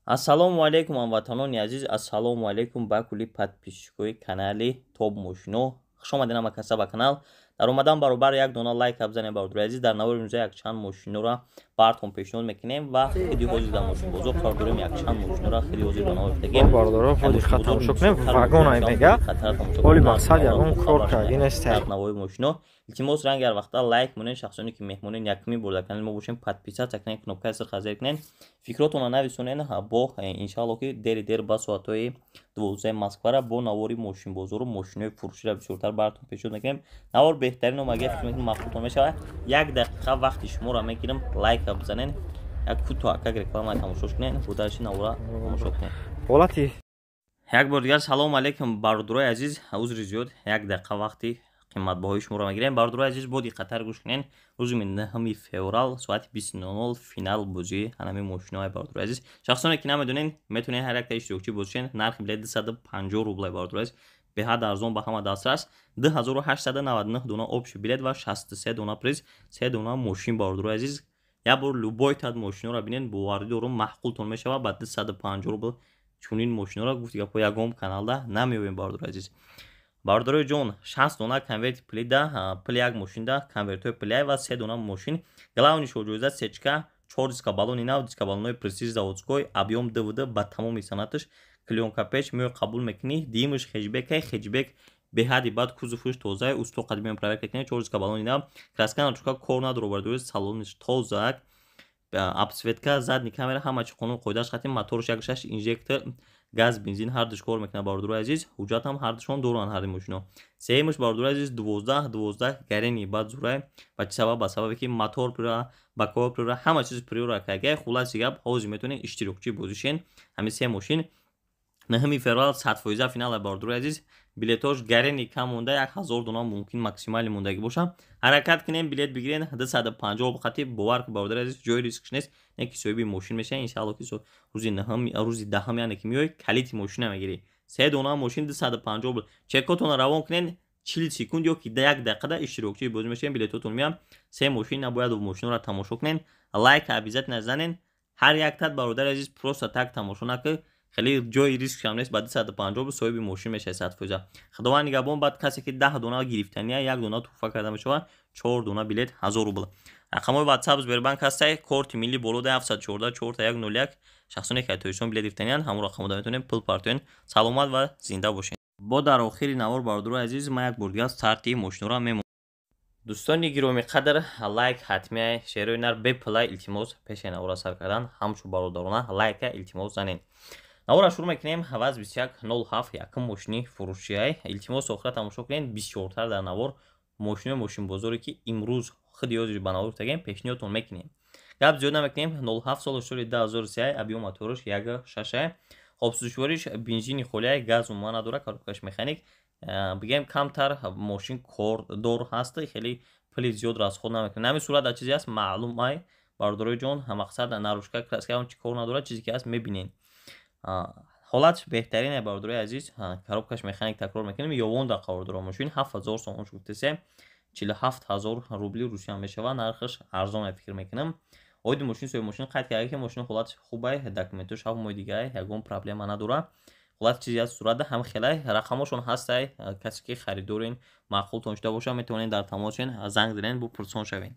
Ассалому алайкум, ҳамватанони азиз, ассалому алайкум ба кулли подписчикои канали Топ Мошино. Хуш омадед ҳама каса ба канал. Дар омадан баробар як дона лайк бизанед, бародари азиз. Дар навори имрӯза якчанд мошинора баартон пешниҳод мекунем ва худи ҳозир дар мошинбозор қарор дорем. Якчанд мошинора худи ҳозир ба навор гуфтагем. Бародаро, диққат тамошо кунем, вагон ай мега. Оли мақсад ягон кор карди нест. Дар навои мошино илтимос, ранги ҳар вақта лайк монед. Шахсоне ки меҳмонен, якумин бор дар канали мо бошем, подписаться кунед, кнопкаи сирха зер кунед, фикротонро нависонед. Бо иншаалло, ки дери дер ба соатҳои 12 Москвара бо навори мошинбозору мошинои фурӯширо бисёртар баратон пешниҳод мекунем. Навор беҳтарин омага, фикр мекунем, маъқултон мешавад. Як дақиқа вақти шуморо мегирам, лайка бизанед, як кӯтоҳакак реклама тамошо кунед, бударши навора тамошо кунед. Ҳолати Як бор дигар салому алейкум, бародарои азиз. Узри зиёд, як дақиқа вақти қиматбаҳои шуморо мегирем. Бародарои азиз, бо диққаттар гӯш кунед. Рӯзи 9 феврал соати 20:00 финал бозии ҳанами мошинои. Бародарои азиз, шахсоне ки намедонед, метавонед ҳар якта иштирокчӣ бозишед. Нархи билет 250 рублай, бародарои азиз, беҳад арзон, ба ҳама дастрас. 2899 дона общий билет ва 63 дона приз, се дона мошин. Бародарои азиз, як бор любой тад мошиноро бинед, боварӣ дорум, маъқултон мешавад. Ба 250 рубл чунин мошиноро, гуфти гапҳо, ягон каналда намеёбем, бародарои азиз. Бародарои ҷон, 60 дона конверти пулида, пули як мошинда конвертҳои пулиай ва се дона мошин. Главный шоҳҷоиза сечка, чор диска баллони нав, диска баллонҳои Престиж заводской, объём ДВД ба тамоми санаташ, клеёнка печ меои, қабул мекунӣ. Дуюмаш хэтчбекай, хэтчбек беҳади бад, кузовш тоза, усто қадимиам проверка кунед. Чор диска баллони нав, краска начука кор надора, бародари, салониш тозак, обсветка, задний камера, ҳама чи қонун қоидааш хати. Моторш як шаш инжектор, газ, бензин ҳардуш кор мекунад. Бародарои азиз, ҳуҷҷатам ҳардушон доранд ҳарди мошино. Сеюмаш, бародарои азиз, 12 12 гарени бад зурай. Ба чӣ сабаб? Ба сабабе ки мотор пура, бакова пура, ҳама чиз приора кагай. Хулоси гап, ҳозир метавонед иштирокчӣ бозишен ҳамин се мошин. 9 феврал 100% финала, бародарои азиз. Билетош гарени кам монда, 1000 дона мумкин максимали мондагӣ боша. Ҳаракат кунем, билет бигирен. 250 қати, бовар ки, бародари азиз, ҷои рискш нест, не ки соҳиби мошин мешавӣ. Иншаалло, ки рӯзи 9, рӯзи 10, яъне ки меои, калити мошина мегирӣ. Се дона мошин, 250 рубл. Чекотонро равон кунед, 40 секунд ё ки як дақиқада иштирокчии бозӣ мешавем, билетотон меям, се мошин. Набояд мошинро тамошо кунен, лайк обязательно занен ҳар яктат. Бародари азиз, просто так тамошо накун, хеле ҷои рискшам нест. Ба 250 соҳиби мошин мешавад 100%. Худованд нигаҳбон. Баъд касе ки 10 дона гирифтания, як дона туҳфа карда мешавад, чор дона билет 1000 рубл. Рақамҳои Ватсап, Сбербанк ҳастай, корти милли болода, 714 4 1 01. Шахсоне ки тоҷикистон билет гирифтаниянд, ҳамон рақамода метавонед пул партоен. Саломат ва зинда бошед. Бо дар охири навор, бародарои азиз, ман як бор дигар старти мошинора мемонам. Дӯстони гиромӣ қадр, лайк ҳатмия, шерои нар бепулай. Илтимос, пеши навора сар кардан ҳамчун бародарона лайка илтимос занед. Навора шурӯъ мекунем. ВАЗ 2107, якум мошини фурӯшиай. Илтимос, охира тамошо кунед. Бисёртар дар навор мошинои мошинбозоре ки имрӯз худи ҳозир ба навор гуфтагем, пешниҳодтон мекунем. Гап зиёд намекунем. 07 солу соли 2003, объём моторш 1,6. Хоб, сӯзишвориш бензини холиай, газ умуман надорад, коробкаш механик. Бигем, камтар мошин кордор ҳаст, хеле пули зиёд расход намекунад. Ҳамин сурат дар чизе ҳаст, маълум ай, бародарои ҷон. Мақсад, наружка, краска чи кор надорад, чизе ки ҳаст, мебинед. Ҳолат беҳтарине, бародарои азиз. Коробкаш механик, такрор мекунем. Ёвонда қарор дорад мошин. 7000 сомон гуфтесе, 47 000 рубли Русия мешавад. Нархаш арзон, фикр мекунам. Оиди мошин соҳиби мошин қайд карда, ки мошин ҳолати хубай, документош 7 моҳи дигар, ягон проблема надорад. Ҳолати чизе аст, сурата ҳам хелай, рақамошон ҳастай. Касе ки харидорин, маъқултон шуда бошад, метавонед дар тамос шавед, занг занед, бупурсон шавед.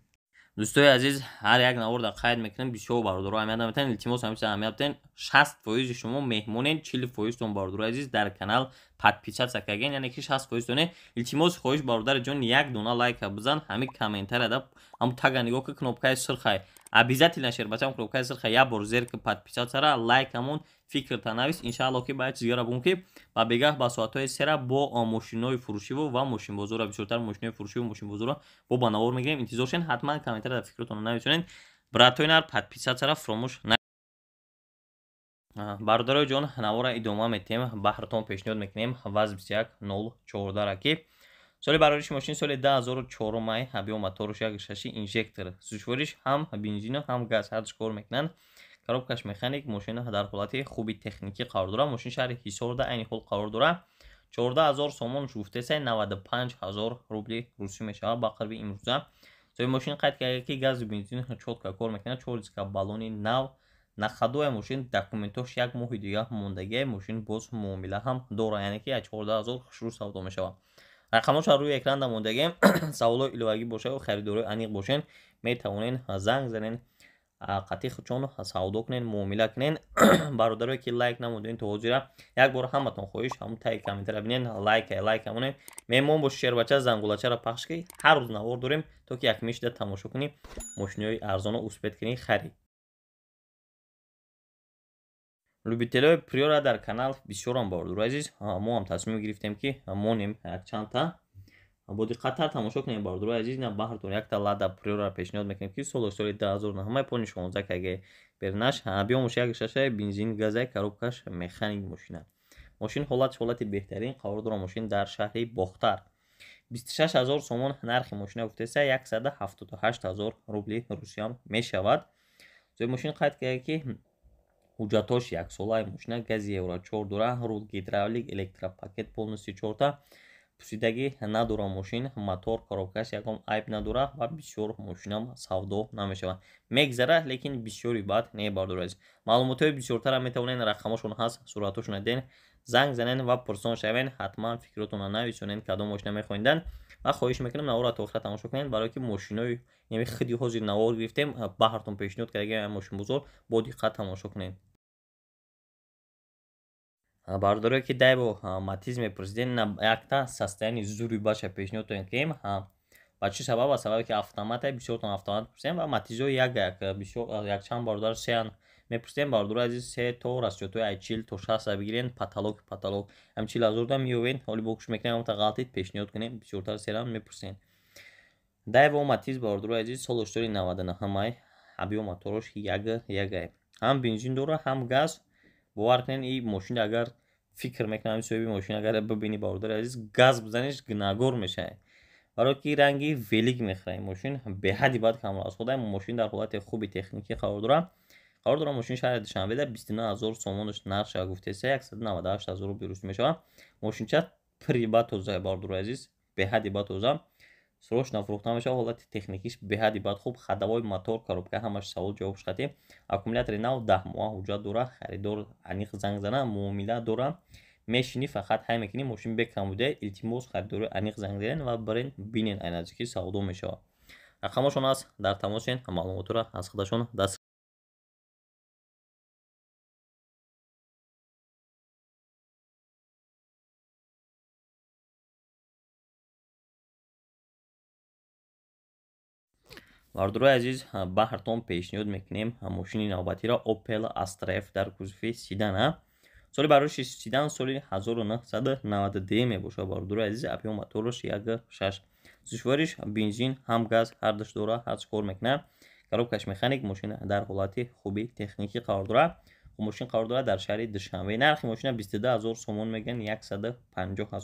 Дӯстои азиз, ҳар як навор дар қайд мекунем, бисёр бародаро аҳамият наметиҳанд. Илтимос, ҳамеша аҳамият бидиҳед. 60 фоизи шумо меҳмонед, 40 фоизтон, бародарои азиз, дар канал подписаться карген, яъне ки 60 фоизтоне. Илтимос, хоҳиш, бародари ҷон, як дона лайка бизан. Ҳамин комментарияда ҳам тага нигоҳ ки кнопкаи сурхай, обязательно, шербачам, кнопкаи сурха як бор зер ки, подписаться, лайкамон, фикрта навис. Иншаалло, ки ба як чиз дигара бугум, ки ба бегаҳ ба соатҳои 3 бо мошинои фурӯшиву ва мошинбозора, бисёртар мошинои фурӯшиву мошинбозора бо ба навор мегирем. Интизор шавед, ҳатман комментария дар фикротонро нависонед. Братои нар, подписаться фуромӯш на. Бародарои ҷон, навора идома метиҳем. Баҳртон пешниҳод мекунем ВАЗ 21 014, ки соли барориши мошин соли 2004 май, объём моторш 1,6 инжектор, сӯзишвориш ҳам бензину ҳам газ ҳардуш кор мекунанд, коробкаш механик. Мошин дар ҳолати хуби техникӣ қарор дорад. Мошин шаҳри Ҳисорда айни ҳол қарор дорад. 14 000 сомон гуфтесай, 95 000 рубли русӣ мешавад ба қирби имрӯза. Соҳиби мошин қайд карда, ки газу бензин чётко кор мекунад, чор диска баллони нав. Нақадоя мошин документош як моҳи дига мондагия, мошин боз муомила ҳам дора, яъне ки 14 000 хушрӯ савдо мешавад. Рақамҳоша рӯи экран дамондагем. Саволҳои иловагӣ бошад, харидорои аниқ бошен, метавонен занг занен, қатъи худшон савдо кунен, муомила кунен. Бародарое ки лайк намуден то ҳозира, як бор ҳаматон хоҳиш, ҳамун таи комментара бинен, лайка лайка монен. Меҳмон боши, шербача, зангулачаро пахш ки ҳар рӯз навор дорем, то ки якмишда тамошо кунӣ, мошиниҳои арзоно успеть кунӣ харид. Любителои Приора дар канал бисёрам, бародари азиз. Мо ҳам тасмим гирифтем, ки монем якчандта. Бо диққаттар тамошо кунем, бародари азиз. На баҳртон якта Лада Приора пешниҳод мекунем, ки соли 2009, пони 16 кг бернаш биёмуш як шаша, бензин, газай, коробкаш механик. Мошина, мошин ҳолати беҳтарин қарор дорад. Мошин дар шаҳри Бохтар, 26 000 сомон нархи мошина гуфтеса, 178 000 рубли русиям мешавад. Зои мошин қайд кард, ки ҳуҷҷатҳош яксолаи мошина, гази евро 4 дора, рул гидравлик, электропакет полностью чорта, пусидагӣ надора мошин, мотор, коробкаш ягон айб надора ва бисёр мошинам савдо намешавад. Мегзара, лекин бисёри бад не. Бародари азиз, маълумотҳои бисёртара метавонед, рақамҳошон ҳаст, суратҳошона ден, занг занен ва пурсон шавен. Ҳатман фикротонро нависонед, кадом мошина мехоҳидан. Ва хоҳиш мекунам, наворро то охира тамошо кунед, барое ки мошинои ями худи ҳозир навор гирифтем, баҳртон пешниҳод кардагиам мошинбозор, бо диққат тамошо кунед. Бародарое ки Дайво Матиз мепурсиден, якта состояние зури баша пешниҳод кунем. Ба чӣ сабаб? Ба сабабе ки автомата, бисёртон автомат пурсидем ва Матизҳои як як бисёр якчанд бародар сеан мепурсидем. Бародари азиз, се то расчётҳои ай 40 то 60 бигирен, потолок потолок ҳам 40 000 да меёвен. Ҳоли бо кӯш мекунем, ҳамта ғалтид пешниҳод кунем, бисёртар серам мепурсем. Дайво Матиз, бародари азиз, солош соли 99-ай, объём моторош як ягай, ҳам бензин дора, ҳам газ. Бовар кунед, и мошин агар фикр мекунам, соҳиби мошин агар бибини, бародари азиз, газ бизаниш гунагор мешавад, барое ки ранги велик мехӯрад. Мошин беҳадди бад камрасхода. Мошин дар ҳолати хуби техникӣ қарор дорад. Мошин шаҳри Душанбеда, 29 000 сомонаш нархша гуфтеса, 198 000 рубли рус мешавад. Мошинча пири ба тоза, бародари азиз, беҳадди ба тоза, срочно фурӯхта мешавад. Ҳолати техникиш беҳадди бад хуб, ходовой, мотор, коробка ҳамаш савол ҷавоб шухатӣ. Аккумулятори нав, 10 моҳа ҳуҷҷат дора. Харидор аниқ занг зана, муомила дора. Мешинӣ, фақат ҳай мекунӣ, мошин бекамбуда. Илтимос, харидори аниқ занг занен ва барен бинен, ай наздикӣ савдо мешавад. Рақамошон аст, дар тамосен, маълумотро аз худашон даст. Бародарои азиз, баҳртон пешниҳод мекунем мошини навбатиро, Opel Astra F дар кузови седан. Соли барои седан соли 1992 мебошад, бародарои азиз. Объём моторош 1,6, сӯзишвориш бензин ҳам газ ҳардуш дора, ҳардуш кор мекунад. Коробкаш механик. Мошин дар ҳолати хуби техникӣ қарор дорад. Мошин қарор дорад дар шаҳри Душанбе. Нархи мошина 22 000 сомон мегӯянд, 150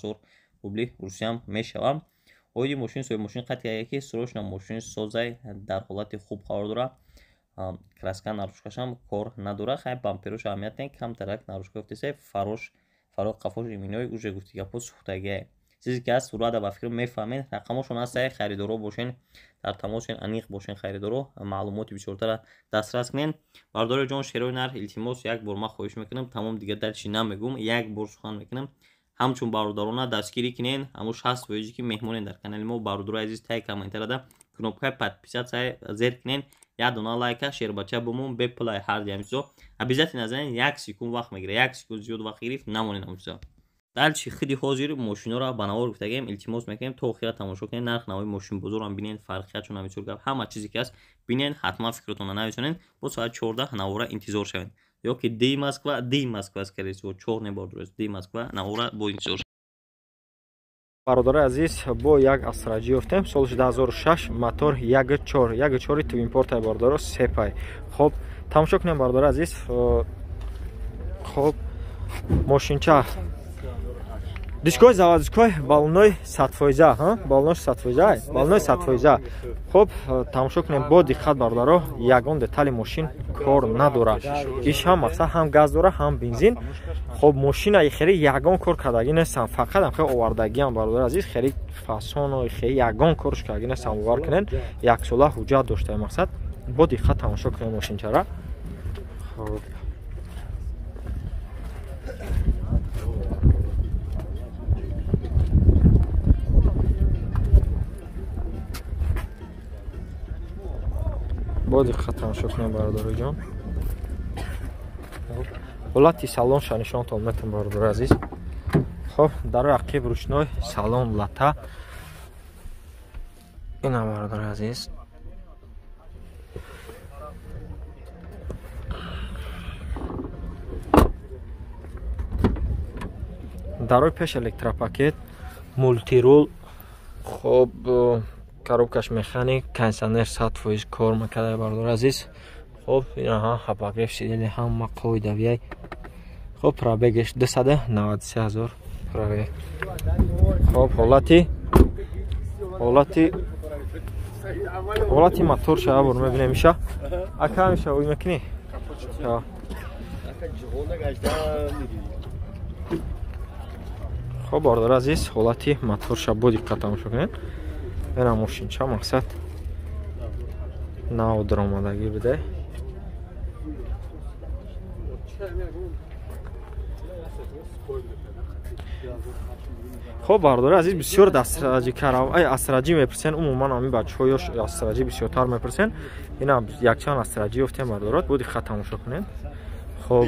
000 рубли русиям мешавад. Оиди мошин соҳиби мошин қайд карда, ки срочно мошин созай, дар ҳолати хуб қарор дорад, краска наружкашам кор надорад. Хай, бамперош аҳамият не, камтарак наружка гуфтеса, фарош, фаро қафош иминои уже гуфти гапо сӯхтагиае. Чизе ки ҳаст, сурата ба фикр мефаҳмед. Рақамошон ҳастае, харидоро бошен, дар тамосен, аниқ бошен харидоро, маълумоти бисёртара дастрас кунед. Бародари ҷон, шерои нарх, илтимос, як бор ман хоҳиш мекунам, тамом, дигар дальше намегӯм, як бор сухан мекунам. Ҳамчун бародарона дастгирӣ кунен, ҳамун 60 фоизе ки меҳмонен дар канали мо. Бародарои азиз, таи комментарада кнопкаи подписаться зер кунен, як дона лайка, шербача бумон, бепулай ҳарди ҳамин чизо обязательно занен. Як секунд вақт мегирад, як секунд зиёд вақт гирифт, намонед ҳамин чизо. Дальше худи ҳозир мошиноро ба навор гуфтагем, илтимос мекунем, то охира тамошо кунед, нарх навои мошинбозорам бинед, фарқиятшон, ҳамин гап, ҳама чизе ки ҳаст бинед, ҳатман фикротонро нависонед. Бо соати 14 навора интизор шавед, ё ки ди Москва, ди Москва, скорее всего чор не бор, ди Москва навора бо интизор. Бародари азиз, бо як Астра Ҷи ёфтем, соли 2006, мотор 1.4, 1.4 твинпортай, бародаро, сепай. Хоб, тамошо кунем, бародари азиз. Хоб, мошинча дискои заводской, балоной 100%, балонош 100%, балоной 100%. Хоб, тамошо кунем бо диққат, бародаро. Ягон детали мошин кор надорад. Иш ҳам мақсад ҳам газ дора, ҳам бензин. Хоб, мошина хеле ягон кор кардагӣ нестам, фақат ҳам хеле овардагиам, бародари азиз, хеле фасоно, хеле ягон корш кардагӣ нестам. Бовар кунед, яксола ҳуҷҷат дошта. Мақсад, бо диққат тамошо кунем мошинчара. Хоб, бо диққат тамошо кунем, бародароҷон. Ҳолати салонша нишонтон метам, бародари азиз. Хоб, дарои ақиб ручной, салон лата. Ина, бародари азиз. Дарои пеш электропакет, мултирул. Хоб, коробкаш механик, кондиционер 100% кор мекарда, бародари азиз. Хоб, инаҳа обогрев сидели, ҳама қоидавияй. Хоб, пробегеш 293 ҳазор пробег. Хоб, ҳолати моторша абор мебинем иша. Ака, ҳамиша ӯй мекунӣ? Хоб, бародари азиз, ҳолати моторша бо диққат тамошо кунед. Ина мошинча мақсад нав даромадагӣ буде. Хоб, бародари азиз, бисёр дастраҷӣ астраҷӣ мепурсен. Умуман ҳамин бачаҳо ёш астраҷӣ бисёртар мепурсен. Ина якчанд астраҷӣ ёфтем, бародарот, бо диққат тамошо кунед. Хоб,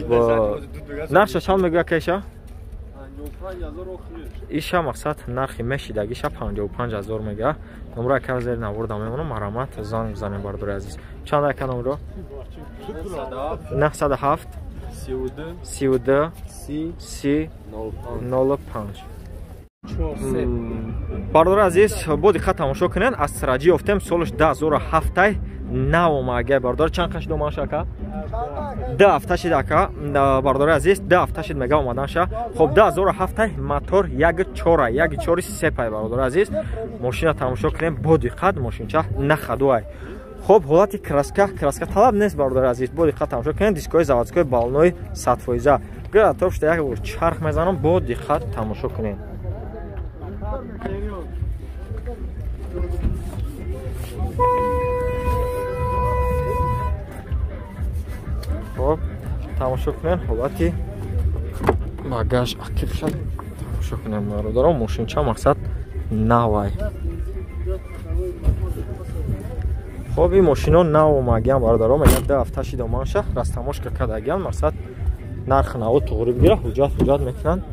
нархша чанд мегӯяд кайша? Иша мақсад нархи мешидагиша 55 ҳазор мега. Номро ака зери наворда мемонам, марҳамат занг бизанем, бародари азиз. Чанд ака номро? 907 32 30 05. Бародари азиз, бо диққат тамошо кунед. Астраҷӣ ёфтем, солаш 2007 нав омага, бародар. Чанд қашид омадаша ака? 2 ҳафта шид ака, бародари азиз, 2 ҳафта шид мега омаданша. Хоб, 2007 мотор 1.4, 1.4 сепай, бародари азиз. Мошина тамошо кунем бо диққат, мошинча нахадуай. Хоб, ҳолати краска, краска талаб нест, бародари азиз. Бо диққат тамошо кунем, дискои заводской балонои 100%. Гӯя атрофшда як бор чарх мезанам, бо диққат тамошо кунем. Хоб, тамошо кунем ҳолати багаж ақибша тамошо кунем, бародарон. Мошинча мақсад навай. Хоб, ин мошино нав омагиан, бародарон, мегӯяд 2 ҳафта шид омаданша, растамошка кардагиан, мақсад нарх наво туғри бигира, ҳуҷҷат мекунанд.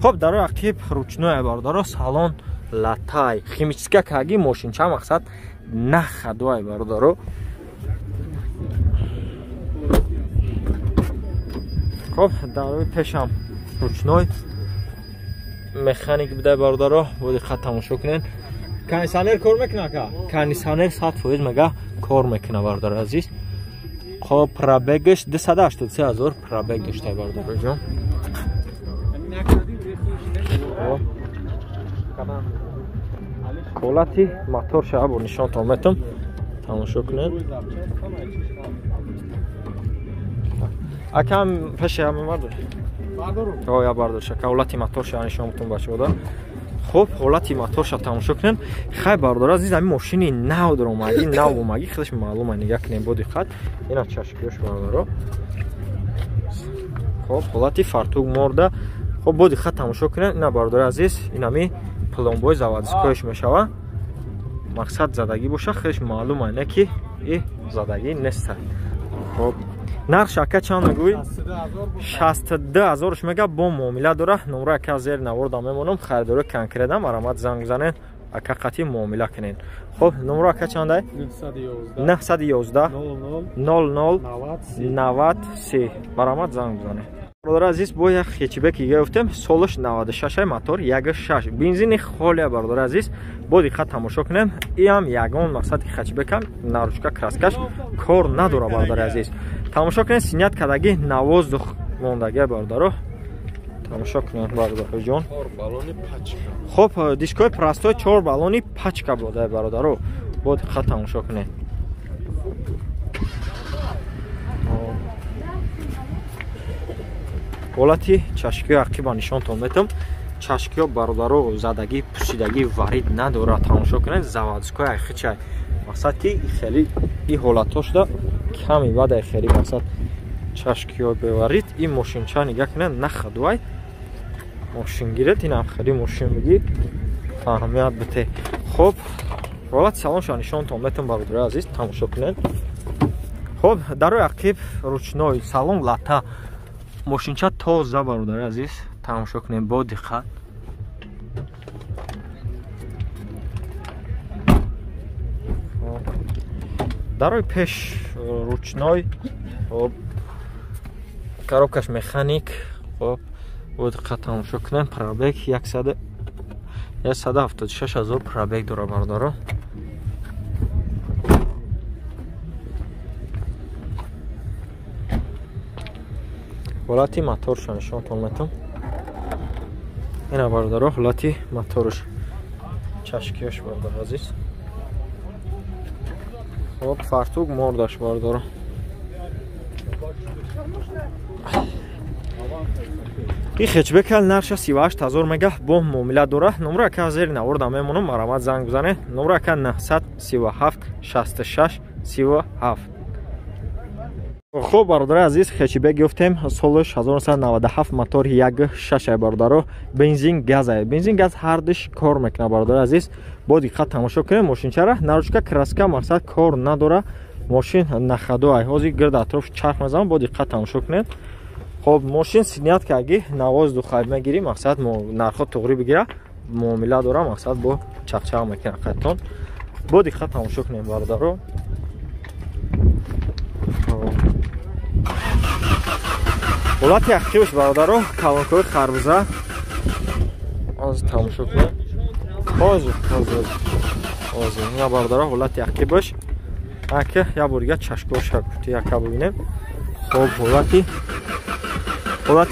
Хоб, дарои ақиб ручной, бародаро, салон латай, химическа каги, мошинча мақсад нахадуай, бародаро. Хоб, дарои пешам ручной механик будай, бародаро, бо диққат тамошо кунед. Кондиционер кор мекуна ака? Кондиционер 100% мега кор мекуна, бародари азиз. Хоб, пробегаш 283 ҳазор пробег дошта, бародароҷон. Ҳолати моторша або нишонтон метам, тамошо кунед. Акам пеши ҳама бардор. Я бардор шака, ҳолати моторша нишон метам бачаҳода. Хоб, ҳолати моторша тамошо кунед. Хай, бародар азиз, ҳамин мошини нав даромадӣ, нав омагӣ, худаш маълум аст, нигаҳ кунем бо диққат. Ина чашкиёш, бародаро. Хоб, ҳолати фартук морда. Хоб, бо диққат тамошо кунед. Ина, бародари азиз, ин ҳами пломбои заводскоиш мешава. Мақсад задагӣ боша, худаш маълум аст, не ки и задагӣ нест. Хоб, нархш ака чанд мегӯӣ? 62 ҳазорш мега, бо муомила дора. Номро ака зери наворда мемонам, харидори конкретам, марҳамат занг бизанед, ака қатъи муомила кунед. Хоб, номро ака чандай? 911 00 93, марҳамат занг бизанед. Бародари азиз, бо як хечбеки гирифтем, солаш 96, мотор 1.6, бензини холия, бародари азиз, бо диққат тамошо кунем. Иам ягон мақсади хечбекам наручка краскаш кор надора, бародари азиз. Тамошо кунед, синят кадаги навоздух мондагия, бародаро. Тамошо кунед, бародароҷон. Хоб, дискои простой 4 баллони пачка бода, бародаро. Бо диққат тамошо кунед. Ҳолати чашкиҳо ақиба нишонтон метам. Чашкиҳо, бародаро, задагӣ, пусидагӣ варид надорад. Тамошо кунед, заводской айхичай. Мақсад ки хеле и ҳолатҳо шуда ками бадай хеле мақсад Чашкиё беварид. Ин мошинча нигаҳ кунед, нахадуай. Мошин гиред, инам хеле мошин бигир. Фаҳмият бите. Хоб, ҳолати салоншо нишонтон метам бародари азиз, тамошо кунед. Хоб, дарои ақиб ручной, салон лата. Мошинча тоза бародари азиз, тамошо кунед бо диққат. Дарои пеш ручной, хоб, коробкаш механик, хоб, бо диққат тамошо кунед. Пробег 176 ҳазор пробег дора бародаро. Ҳолати моторшо нишонтон метам. Ина бародаро, ҳолати моторш, чашкиёш бародаро азиз. Хоб, фартук мордаш бародаро. И хечбека нарша 38 ҳазор мега бо муомила дора. Номро ака зери наворда мемонам, марамат занг бизанед. Номро ака 937 66 37. Хоб бародари азиз, хечбек ёфтем. Солаш 1997, мотор 1.6 бародаро, бензин газ. Бензин газ ҳардуш кор мекунад бародари азиз. Бо диққат тамошо кунед мошинчара. Наручка краска мақсад кор надора. Мошин нахадо ай. Ҳозир гирд атроф чарх мезанам, бо диққат тамошо кунед. Хоб, мошин синият карги навоз ду хайр мегири, мақсад нархо туғри бигира, муомила дора, мақсад бо чақчақ мекунад қайтон. Бо диққат тамошо кунед бародаро. Ҳолати ақибаш бародаро, калонкои харбуза. Ҳозир тамошо кунед. Ҳозир, ҳозир. Ҳозир. Ина бародаро, ҳолати ақибаш. Ака, як бор дига чашкоша гуфти, яка бибинем. Хоб, ҳолати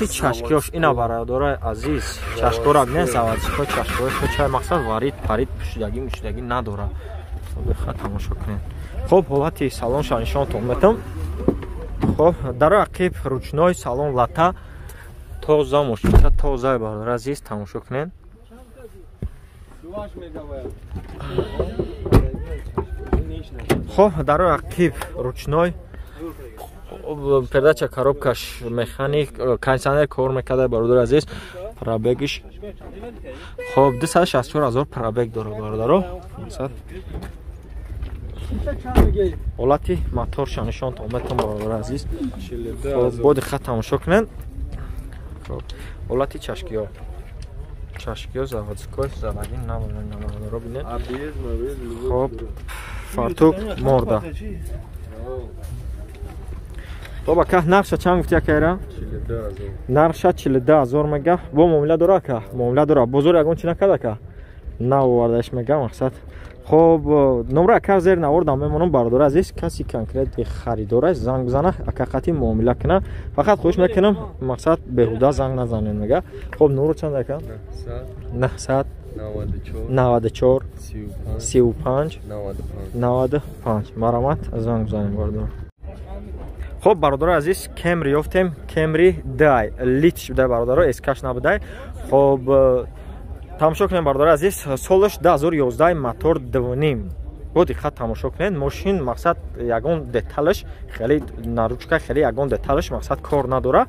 чашкиёш ина бародарои азиз. Чашкора бинед, заводской чашкои худчай мақсад варид, парид, пӯшидагӣ, мушидагӣ надора. Бихат тамошо кунед. Хоб, ҳолати салонша нишонтон метам. Хоб, дарои ақиб ручной, салон лата, тоза мошинча, тоза бародари азиз, тамошо кунед. Хоб, дарои ақиб ручной, передача коробкаш механик, кондиционер кор мекарда бародари азиз. Пробегиш хоб 264 ҳазор пробег дора бародаро. Ҳолати моторша нишонтон метам бародари азиз. Хоб, бо диққат тамошо кунед. Хоб, ҳолати чашкиё, чашкиё заводской, заводӣ надорад бародаро, бинед. Хоб, фартук морда. Хоб, ака, нархша чанд гуфти акайра? Нархша 42 ҳазор мега. Бо муомила дора ака? Муомила дора. Бозор ягон чи накард ака? Наовардааш мега мақсад. Хоб, номро ака зери наворда мемонам бародари азиз. Каси конкретни харидораш занг бизана, ака қати муомила куна. Фақат хоҳиш мекунам, мақсад беҳуда занг назанед мега. Хоб, номро чанд ака? 994 94 35 95. Марамат занг бизанед бародаро. Хоб, бародари азиз, Кемри ёфтем. Кемри дай литш будай бародаро, эскаш набудай. Хоб, тамошо кунед бародари азиз, солаш 2011, мотор 2.5. Бо диққат тамошо кунед. Мошин мақсад ягон деталаш хеле наручка, хеле ягон деталаш мақсад кор надора.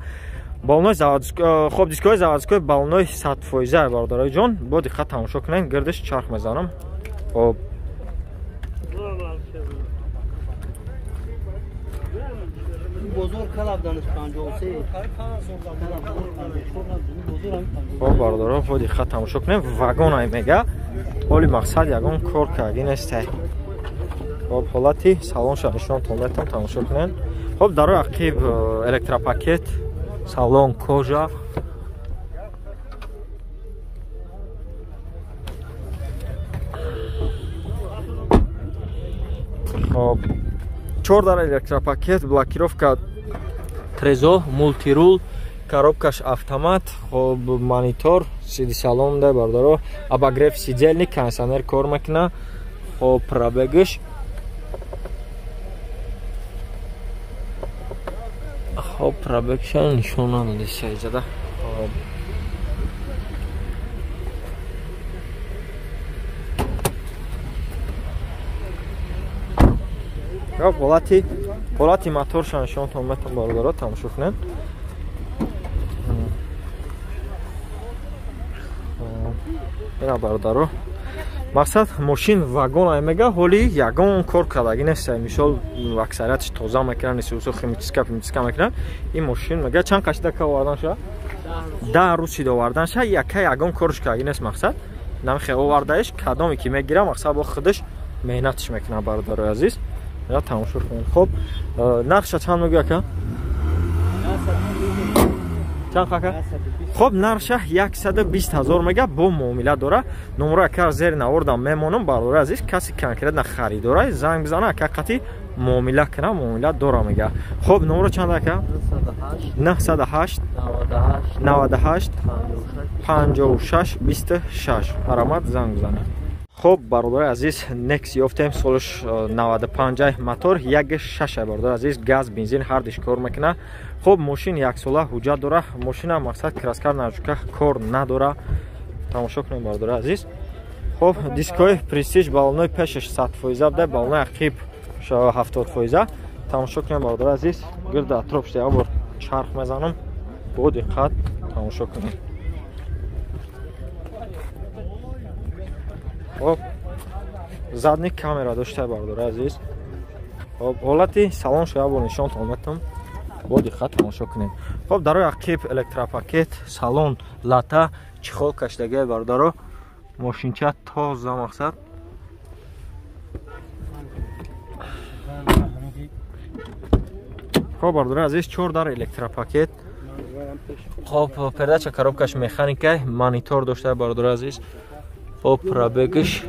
Балонои заводской, хоб, дискои заводской, балонои 100% бародарои ҷон. Бо диққат тамошо кунед, гирдиш чарх мезанам. Хоб, хоб бародаро, бо диққат тамошо кунем. Вагон ай мега. Ҳоли мақсад ягон кор карди нестай. Хоб, ҳолати салонша нишонтон метам, тамошо кунед. Хоб, дарои ақиб электропакет, салон кожа. Хоб, 4 дар электропакет, блокировка трезо, мултирул, коробкаш автомат, хоб, монитор, сиди салон да бародаро, обогрев сидельник, кондиционер кор мекуна. Хоб, пробегиш. Хоб, пробегша нишон надоди сайзада. Хоб, ҳолати Ҳолати моторша нишонтон метавон бародаро, тамошо кунед. Ина бародаро, мақсад мошин вагон ай мега, ҳоли ягон кор кардагӣ нест. Мисол аксариятш тоза мекунанд, нисусу химическа пимическа мекунанд. Ин мошин мега чанд қашида ка овардан ша? 10 рӯз шида овардан ша, яка ягон корш кардагӣ нест мақсад. Намхе овардаиш кадоме ки мегира, мақсад бо худаш меҳнатш мекунад бародарои азиз. Ина тамошо кунед. Хоб, нархша чанд мегӯя ака? Чанд хака? Хоб, нархша 120 000 мега, бо муомила дора. Номро ака зери навордам мемонам бародари азиз, каси конкретно харидора занг бизана, ака қати муомила кина, муомила дора мега. Хоб, номро чанд ака? 908 98 56 26. Марамат занг бизанед. Хоб бародари азиз, Nex ёфтем, солш 95 мотор 1.6 бародари азиз, газ, бензин ҳар диш кор мекуна. Хоб, мошин яксола ҳуҷҷат дора, мошина мақсад краска наҷука кор надора. Тамошо кунем бародари азиз. Хоб, дискои Престиж балонои пешаш 100% буда, балонои ақиб 70%. Тамошо кунем бародари азиз, гирди атрофш як бор чарх мезанам, бо диққат тамошо кунем. Хоб, задний камера дошта бародари азиз. Хоб, ҳолати салон шоя бо нишонтон метам, бо диққат тамошо кунем. Хоб, дарои ақиб электропакет, салон лата, чехол кашидагиай бародаро, мошинча тоза мақсад. Хоб бародари азиз, 4 дар электропакет. Хоб, передача коробкаш механика, монитор дошта бародари азиз. Хоб, пробегш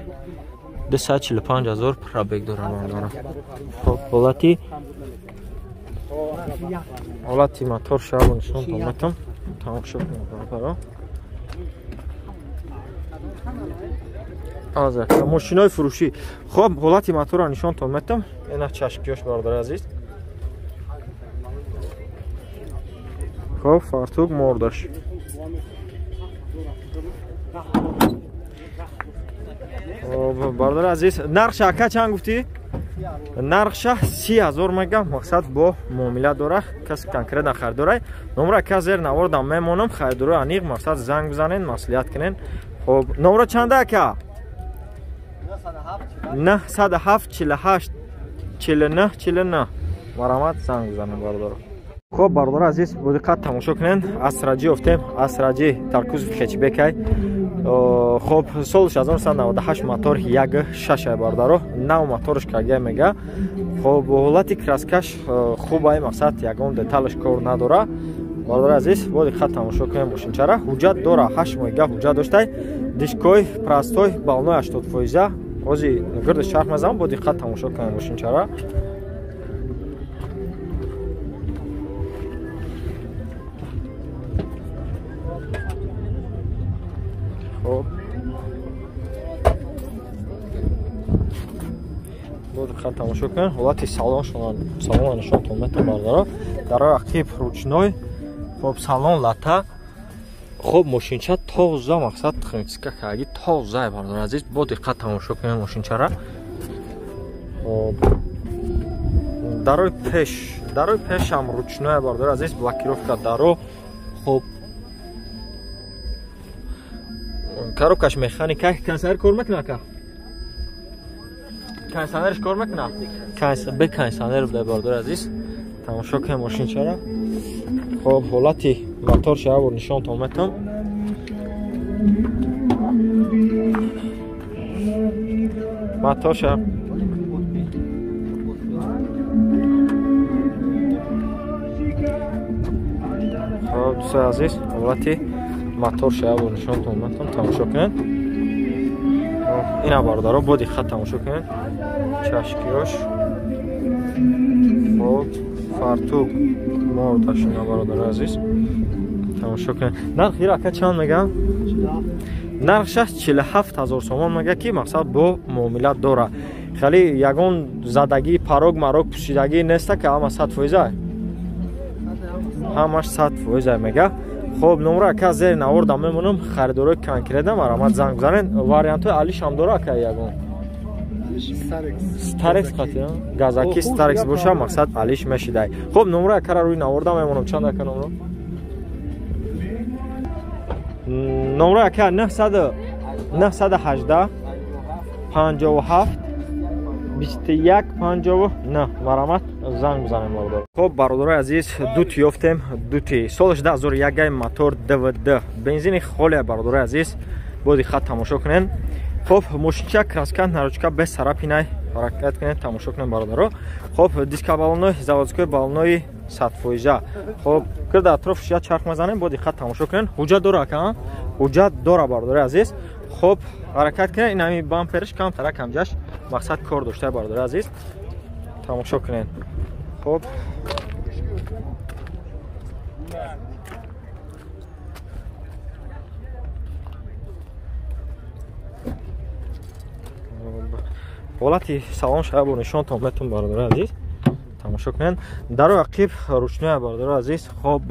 245 000 пробег дора бародаро. Хоб, ҳолати мотор шабо нишон додам, тамошо кунед бародаро. Аза мошинои фурӯшӣ. Хоб, ҳолати моторро нишон додам. Ина чашкиёш бародари азиз. Хоб, фартук мордаш. Бародари азиз, нархша ака чанд гуфтӣ? Нархша 30 000 мега, мақсад бо муомила дора, каси конкретно харидорай. Номро ака зер навордам мемонам, харидорои аниқ мақсад занг бизанен, маслиҳат кунен. Хоб, номро чанда ака? 907 48 49 49. Марамат занг бизанен бародаро. Хоб бародари азиз, бо диққат тамошо кунен. Асраҷӣ ёфтем, Асраҷӣ дар кузови хечбекай. Хоб, соли 1998 мотор 1.6 бародаро, нав моторш кагай мега. Хоб, ҳолати краскаш хубай, мақсад ягон деталш кор надора. Бародари азиз, бо диққат тамошо кунем мошинчара. Ҳуҷҷат дора, 8 моҳига ҳуҷҷат доштай. Дискои простой, балонои 80%. Ҳози гирди чарх мезанам, бо диққат тамошо кунем мошинчара. Хоб, бо диққат тамошо кунед. Ҳолати салонро нишонтон метавон бародаро. Дарои ақиб ручной. Хоб, салон лата. Хоб, мошинча тоза, мақсад химическа каги тоза бародари азиз. Бо диққат тамошо кунед мошинчара. Хоб, дарои пеш ҳам ручной бародари азиз, блокировка даро. Хоб, коробкаш механика, кондиционер кор мекунад ака? Кондиционерш кор мекунад? Бе кондиционер буда бародари азиз. Тамошо кунем мошинчара. Хоб, ҳолати моторша як бор нишонтон метавон. Моторша хоб, дӯстои азиз, ҳолати моторша як бор нишонтон метавон, тамошо кунед. Ина бародаро, бо диққат тамошо кунед. Чашкиёш. Хоб, фартук мордаш ина бародари азиз. Тамошо кунед. Нархи ака чанд мегам? Нархша 47 000 сомон мега, ки мақсад бо муомила дора. Хеле ягон задагӣ, парог марог пӯшидагӣ неста, ки ҳама 100%. Ҳамаш 100% мега. Хоб, номро ака зери навордам мемонам, харидорои конкретно марамат занг бизанен. Вариантҳои алиш ҳам дора ака ягон? Старекс қати, газаки Старекс боша, мақсад алиш мешидай. Хоб, номро акара рӯи наворда мемонам. Чанд ака номро? Номро ака 918 57 21 59. Марамат занг бизанем бародар. Хоб, бародарои азиз, дути ёфтем, дути. Солаш 2001 мотор ДВД. Бензини холия бародарои азиз. Бо диққат тамошо кунед. Хоб, мошинча краска наручка без царапинай. Ҳаракат кунед, тамошо кунед бародаро. Хоб, диска баллоной, заводской баллоной 100%. Хоб, кирда атроф шия чарх мезанем, бо диққат тамошо кунед. Ҳуҷҷат дора ака? Ҳуҷҷат дора бародарои азиз. Хоб, ҳаракат кунед, ин ҳами бамперш камтара камҷаш мақсад кор дошта бародарои азиз. Тамошо кунед. Хоб, ҳолати салон шабо нишонтон метон бародарои азиз. Тамошо кунед. Дарои ақиб ручная бародарои азиз. Хоб,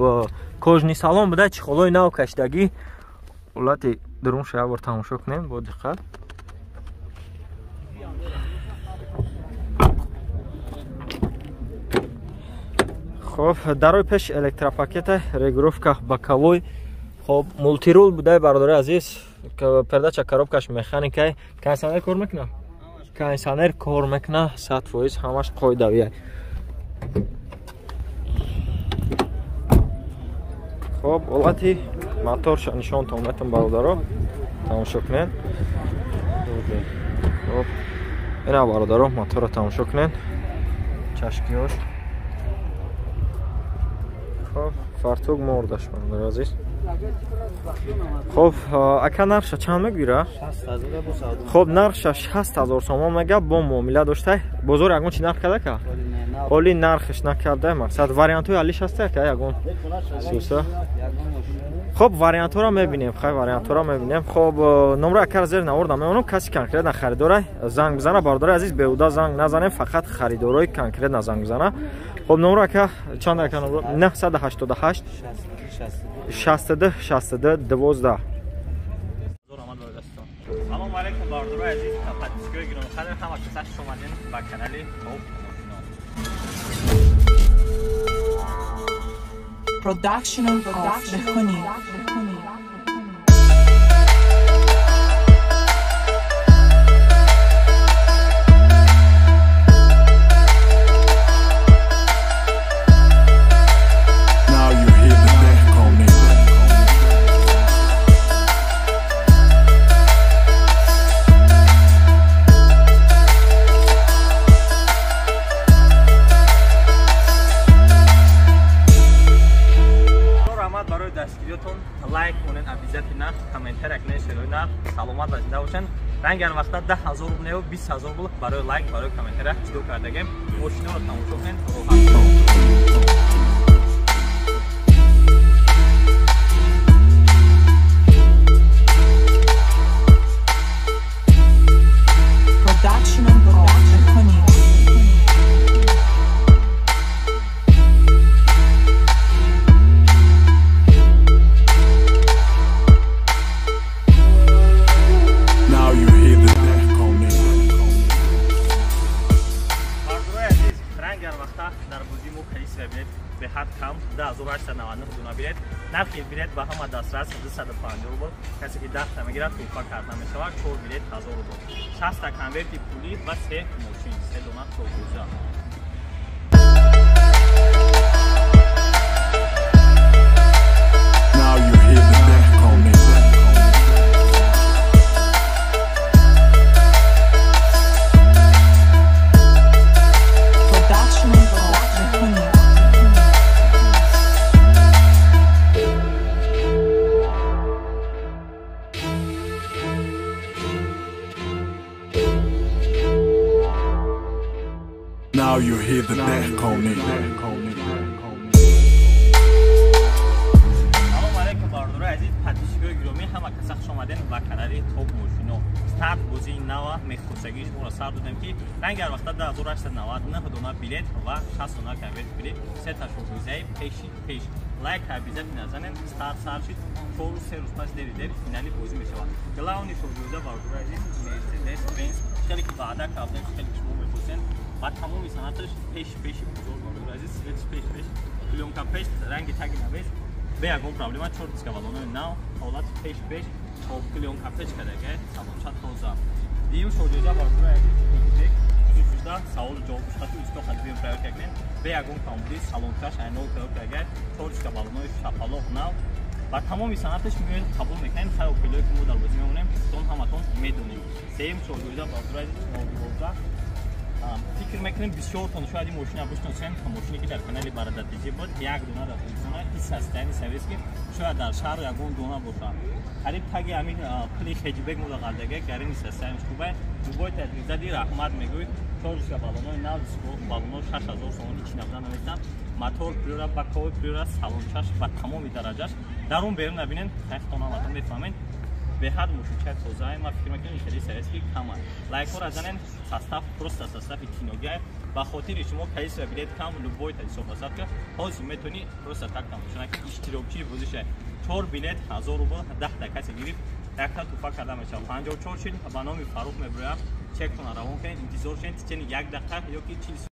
кожни салон буда, чехолои нав кашидагӣ. Ҳолати дурун шабо тамошо кунем бо диққат. Хоб, дарои пеш электропакета, регулировка боковой. Хоб, мултирул буда бародарои азиз. Пердача коробкаш механикай. Кондиционер кор мекунад? Кондиционер кор мекунад 100%, ҳамаш қоидавия. Хоб, ҳолати моторша нишонтон метон бародаро. Тамошо кунед. Хоб, ина бародаро моторро тамошо кунед. Чашкиҳош. Хоб, фартук мордаш бародаро азиз. Хоб, ака нархша чанд мегӯира? Хоб, нархша 60 000 сомон мега, бо муомила доштай. Бозор ягон чи нарх карда ка? Оли нархш накарда, мақсад вариантҳои алиш ҳаста ка ягон? Сюса. Хоб, вариантҳоро мебинем, хай вариантҳоро мебинем. Хоб, номро акар зер наворда мемонам, каси конкретно харидора занг бизана бародари азиз, беҳуда занг назанем, фақат харидорои конкретно занг бизана. Хоб, номро ака чанд ака номро? 988 62 62 12. Салом алейкум бародарои азиз, подписчикои гиромиқадр, ҳама каса хуш омадем ба канали Топ Мошино. Production of Behoni. Лайк монед обязательно, комментарий кунед, шерои на саломат ва зинда бошед. Ранги ҳар вақта 10 000 рубл не 20 000 рубл барои лайк, барои комментария ҷудо кардагем. Мошиноро тамошо кунед, роҳат. Production of Behoni. Беҳад кам 2899 дона билет. Нархи билет ба ҳама дастрас 250 рубл. Касе ки 10 та мегирад туҳфа карда мешавад. 4 билет 1000 рубл. 60 та конверти пулӣ ва 3 мошин, 3 дона тоғуза. Now you hear the death calling. Production of Behoni. Now you hear the death calling. Салом алейкум бародарои азиз, подписчикои гиромӣ, ҳама каса хуш омадем ба канали Топ Мошино. Старт бозии нава мехостагии шуморо сар додем, ки ранги ҳар вақта 2899 дона билет ва 60 дона конверти пулӣ, се та шоҳҷоизаи пеши пеш. Лайк обязательно занем, старт сар шид, 4 рӯз 3 рӯз пас дери дер финали бозӣ мешавад. Главный шоҳҷоиза бародарои азиз Mercedes Benz Хеле ки ваъда кардем, хеле ки шумо мехостен. Ба тамоми санаташ пеш пеши бузург, бародари азиз, цветш пеш пеш, плёнка пеш, ранги таги навес, бе ягон проблема, чор диска балонои нав, ҳолати пеш пеш, хоб, плёнка печ кардага, салонча тоза. Диюм шоҷоиза, бародари азиз, шуда саволу ҷавоб шудати усто хати проверка кунем. Бе ягон камбудӣ, салончаш айнол проверка, чор диска балонои шапалоқ нав, ба тамоми санаташ меоед, қабул мекунем. Хай, опелое ки мо дар бозӣ мемонем, тон ҳаматон медонем. Сеюм шоҷоиза, бародари азиз, 012. Фикр мекунем, бисёртон шояд ин мошина бишносем. Мошине ки дар канали Барадатиҷӣ буд, як дона дар Тоҷикистон, ис состояние советский, шояд дар шаҳр ягон дона бошад. Қариб таги ҳамин пули хеҷбек мода ғалдага, гарини состояниш хубай, любой таҷризади раҳмат мегӯй. Чор диска балонои нав, балоно 6000 сомонӣ чи набуда наместам. Мотор приора, боковой приора, салончаш ба тамоми дараҷаш, дарун берун набинен, хайхтон ҳаматон мефаҳмед. Беҳад мошинчаи тозаи, ман фикр мекунам, хеле советский кама. Лайкҳоро занен, состав просто состави киногай. Ба хотири шумо количество билет кам, любой ҳисоб ка ҳозир метавонӣ просто так тамошо ки иштирокчии бозиша. Чор билет 1000 рубл, 10-та касе гирифт, якта туфа карда мешавад. 54 40 ба номи Фарух мебироям. Чектона равон кунед, интизор шавед течени як дақиқа ё ки 40.